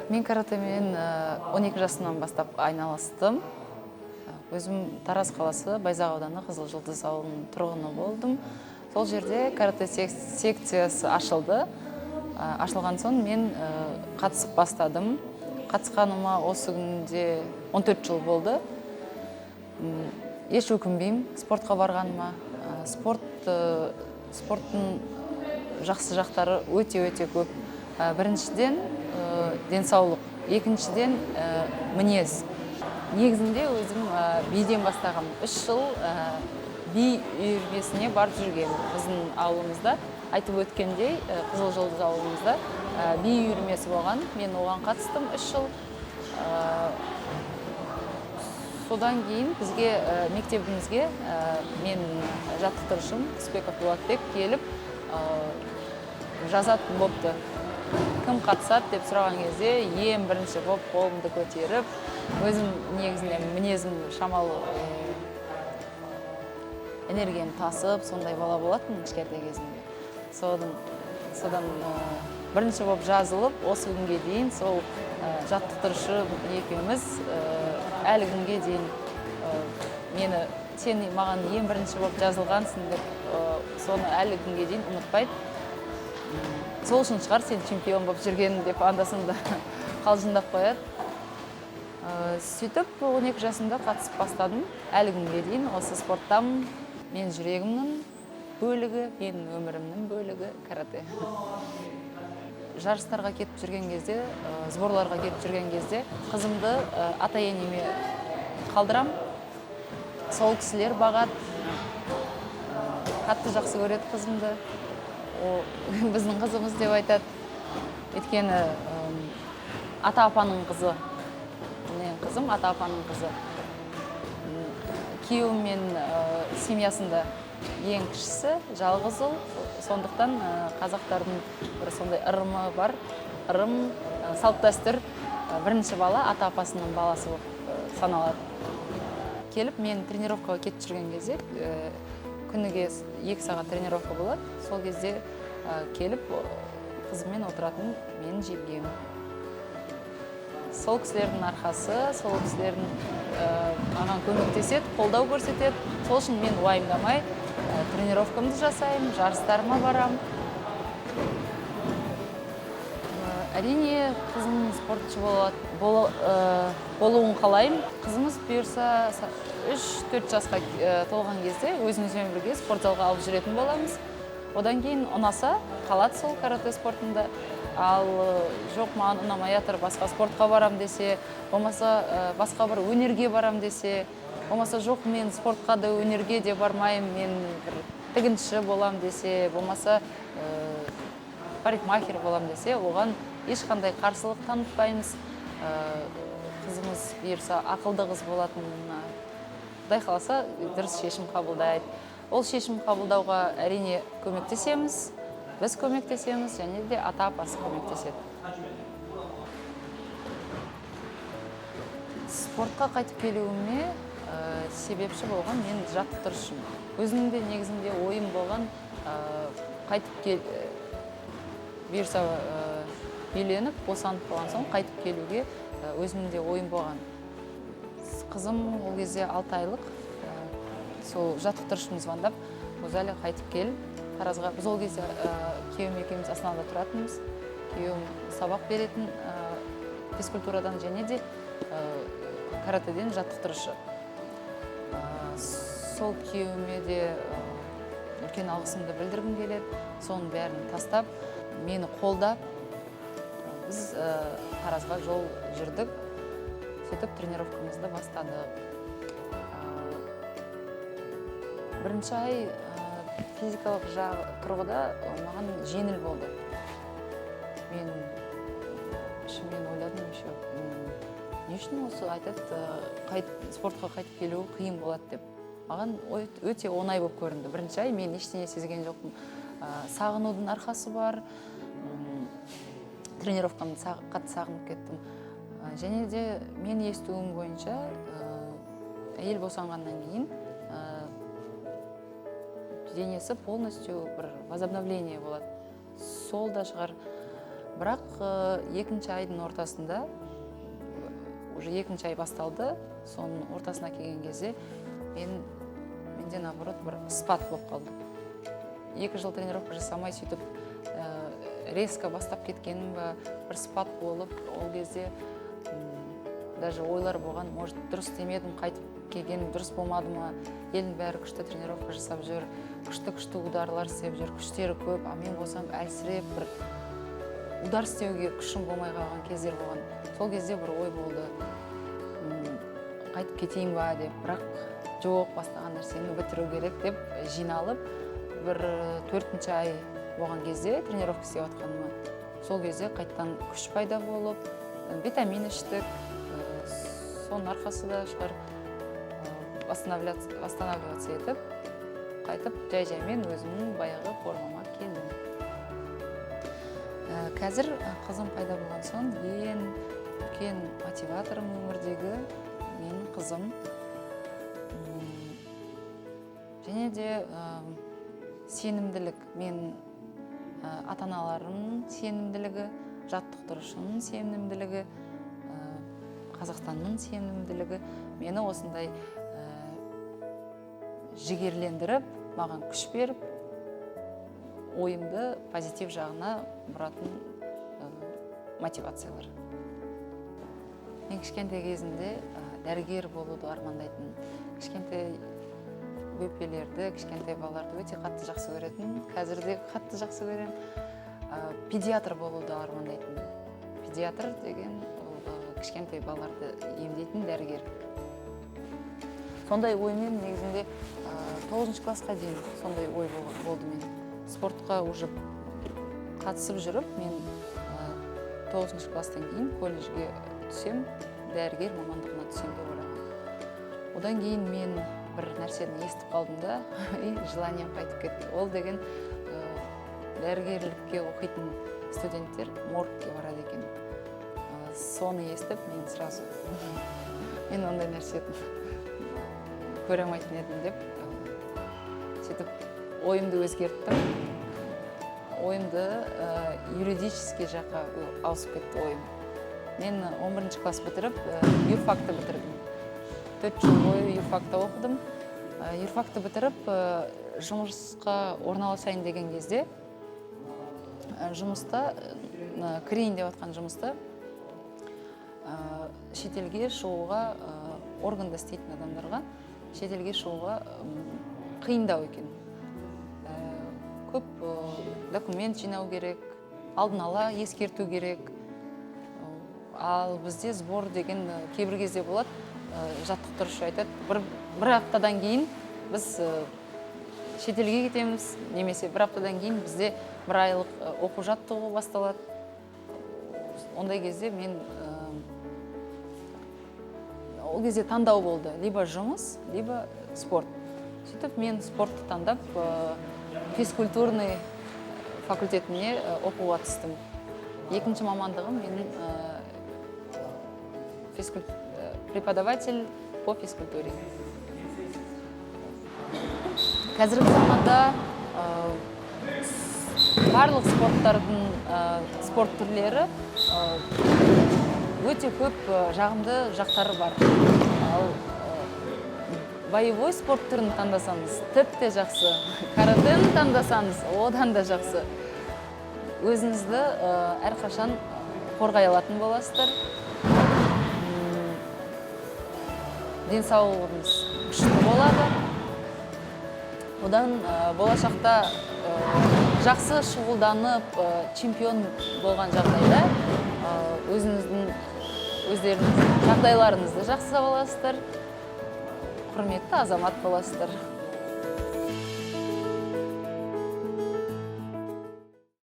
Мен каратэмен 12 жасымнан бастап айналыстым. Өзім Тараз қаласы, Байзақ ауданы, Қызыл Жұлдыз ауылының тұрғыны болдым. Сол жерде каратэ секциясы ашылды. Ашылған соң мен қатысып бастадым. Қатысқаныма осы күнде 14 жыл болды. Еш өкінбеймін спортқа барғаныма. Спорттың жақсы жақтары өте-өте көп. Біріншіден, денсаулық, екіншіден, мінез. Негізінде өзім биден бастағам. 3 жыл би үйірмесіне барып жүргенмін. Біздің ауылымызда, айтып өткендей, Қызыл Жұлдыз ауылымызда би үйірмесі болған. Мен оған қатыстым 3 жыл. Содан кейін бізге, мектебімізге, мен жаттықтырушым Құсбеков Дулатбек келіп, жазатын бопты. Кім қатысады деп сұраған кезде ең бірінші боп қолымды көтеріп, өзім негізінде мінезім шамалы, энергиям тасып, сондай бала болатын кішкентай кезімде. Содан бірінші боп жазылып, осы күнге дейін сол жаттықтырушы екеуміз әлі күнге дейін мені сен маған ең бірінші боп жазылғансың деп, соны әлі күнге дейін ұмытпайды. Сол үшін шығар сен чемпион болып жүргенің деп анда-санда қалжыңдап қояды. Сөйтіп 12 жасымда қатысып бастадым. Әлі күнге дейін осы спорттамын. Мен жүрегімнің бөлігі, менің өмірімнің бөлігі каратэ. Жарыстарға кетіп жүрген кезде, сборларға кетіп жүрген кезде қызымды ата-енеме қалдырам. Сол кісілер бағады. Қатты жақсы көреді қызымды. О, біздің қызымыз деп айтады. Өйткені ата-апаның қызы. Менің қызым ата-апаның қызы. Күйеуіммен семьясында ең кішісі, жалғыз ұл. Сондықтан қазақтардың бір сондай ырымы бар. Ырым, салт дәстүр, бірінші бала ата-апасының баласы болып саналады. Келіп мен тренировкаға кетіп жүрген кезде, күніге 2 сағат тренировка болады. Сол кезде келіп, қызыммен отыратын менің жеңгем. Сол кісілердің арқасы, сол кісілердің маған көмектеседі, қолдау көрсетеді. Сол үшін мен уайымдамай тренировкамды жасаймын, жарыстарыма барамын. Әрине, қызым спортшы болуын қалаймын. Қызымыз бұйырса үш-төрт жасқа толған кезде өзімізбен бірге спортзалға алып жүретін боламыз. Одан кейін ұнаса қалады сол каратэ спортында. Ал жоқ, маған ұнамай жатыр, басқа спортқа барам десе, болмаса басқа бір өнерге барам десе, болмаса жоқ, мен спортқа да өнерге де бармаймын, мен бір тігінші болам десе, болмаса парикмахер болам десе, оған ешқандай қарсылық танытпаймыз. Қызымыз бұйырса ақылды қыз болатынына, Құдай қаласа, дұрыс шешім қабылдайды. Ол шешім қабылдауға әрине көмектесеміз, біз көмектесеміз, және де ата-апасы көмектеседі. Спортқа қайтып келуіме себепші болған мен жаттықтырушым. Өзімнің де негізінде ойым болған, қайтып кел, бұйырса, үйленіп, босанып болған соң қайтып келуге өзімнің де ойым болған. Қызым ол кезде 6 айлық, сол жаттықтырушым звондап, Гузалия, қайтып кел Таразға. Біз ол кезде күйеуім екеуміз Астанада тұратынбыз. Күйеуім сабақ беретін физкультурадан және де каратэден жаттықтырушы. Сол күйеуіме де үлкен алғысымды білдіргім келеді. Соның бәрін тастап, мені қолдап, біз Таразға жол жүрдік. Сөйтіп тренировкамызды бастадық. Бірінші ай физикалық жағы тұрғыда маған жеңіл болды. Мен ішімнен ойладым еще, не үшін осы айтады, спортқа қайтып келу қиын болады деп. Маған өте оңай болып көрінді. Бірінші ай мен ештеңе сезген жоқпын. Сағынудың арқасы бар. Тренировкамды қатты сағынып кеттім. Және де мен естуім бойынша, әйел босанғаннан кейін, денесі полностью бір возобновление болады. Сол да шығар. Бірақ екінші айдың ортасында, уже екінші ай басталды, соның ортасына келген кезде менде, наоборот, бір спад болып қалды. 2 жыл тренировка жасамай, сөйтіп резко бастап кеткенім ба, бір спад болып, ол кезде даже ойлар болған: может, дұрыс істемедім, қайтып келгенім дұрыс болмады ма, елдің бәрі күшті тренировка жасап жүр, күшті күшті ударлар істеп жүр, күштері көп, а мен болсам әлсіреп, бір удар істеуге күшім болмай қалған кездер болған. Сол кезде бір ой болды: қайтып кетейін ба деп. Бірақ жоқ, бастаған нәрсені бітіру керек деп жиналып, бір төртінші ай болған кезде тренировка істеп жатқаныма, сол кезде қайтадан күш пайда болып, витамин іштік, соның арқасы да шығар, восстанавливаться етіп, қайтып жай жаймен өзімнің баяғы формама келдім. Қазір қызым пайда болған соң, ең үлкен мотиваторым өмірдегі менің қызым. Және де сенімділік, мен ата аналарымның сенімділігі, жаттықтырушының сенімділігі, Қазақстанның сенімділігі мені осындай жігерлендіріп, маған күш беріп, ойымды позитив жағына бұратын мотивациялар. Мен кішкентай кезімде дәрігер болуды армандайтынмын. Кішкентай бөпелерді, кішкентай балаларды өте қатты жақсы көретінмін, қазір де қатты жақсы көремін. Педиатр болуды армандайтынмын. Педиатр деген ол кішкентай балаларды емдейтін дәрігер. Сондай оймен негізінде тоғызыншы классқа дейін сондай ой болды. Мен спортқа уже қатысып жүріп, мен тоғызыншы класстан кейін колледжге түсем, дәрігер мамандығына түсем деп ойлағанмын. Одан кейін мен бір нәрсені естіп қалдым да, и желанием қайтып кетті. Ол деген дәрігерлікке оқитын студенттер моргке барады екен. Соны естіп, мен сразу: «Мен ондай нәрсені көре алмайтын едім», – деп, сөйтіп ойымды өзгерттім. Ойымды юридический жаққа ауысып кетті ойым. Мен 11 класс бітіріп, юрфакты бітірдім. 4 жыл бойы юрфакта оқыдым. Юрфакты бітіріп, жұмысқа орналасайын деген кезде, жұмыста кірейін деп жатқан жұмыста шетелге шығуға, органда істейтін адамдарға шетелге шығуға қиындау екен. Көп документ жинау керек, алдын ала ескерту керек. Ал бізде сбор деген кейбір кезде болады, жаттықтырушы айтады: бір аптадан кейін біз шетелге кетеміз» немесе «бір аптадан кейін бізде бір айлық оқу жаттығу басталады». Ондай кезде мен ол кезде таңдау болды: либо жұмыс, либо спорт. Сөйтіп мен спортты таңдап, физкультурный факультетіне оқуға түстім. Екінші мамандығым менің преподаватель по физкультуре. Қазіргі заманда барлық спорттардың, спорт түрлері өте көп жағымды жақтары бар. Ал боевой спорт түрін таңдасаңыз, тіпті жақсы. Каратэні таңдасаңыз, одан да жақсы. Өзіңізді әрқашан қорғай алатын боласыздар. Денсаулығыңыз күшті болады. Одан болашақта жақсы шұғылданып, чемпион болған жағдайда өзіңіздің, өздеріңіздің жағдайларыңызды жақсы аласыздар, құрметті азамат боласыздар.